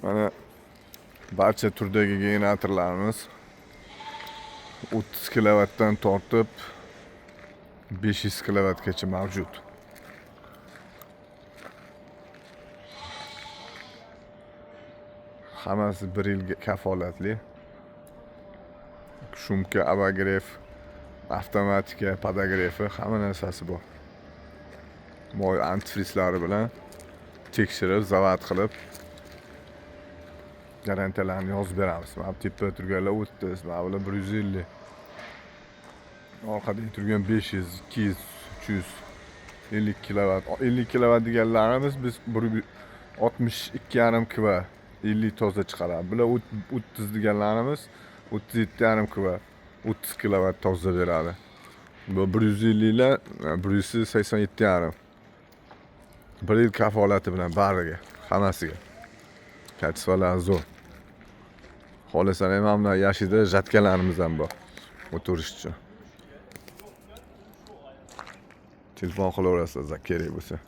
Mana barcha turdagi generatorlarimiz 30 kilovatdan tortib 500 kilovatgacha mavjud. Hammasi 1 yilga kafolatli. Shumka, abogref, avtomatika, podogrefi, hamma narsasi bor. Moy antifrizlari bilan tekshirib, zavat qilib garantiyalarni yozib beramiz. Mana bu tepada turganlar 30, mana bular 150. Orqada turgan 500, 200, 300, 50 kilovat. 50 kilovat deganlarimiz biz 62,5 kV 50 toza chiqaradi. Bular 30 deganlarimiz 37,5 kV 30 kilovat toza beradi. Bu 150 lar 187,5. Bir yil kafolati bilan bariga, hammasiga. Kачестволari zo'r. Xohlasalar ham mana yashida jatkalarimiz ham bor. O'tirish uchun. Telefon qilaverasizlar kerak bo'lsa.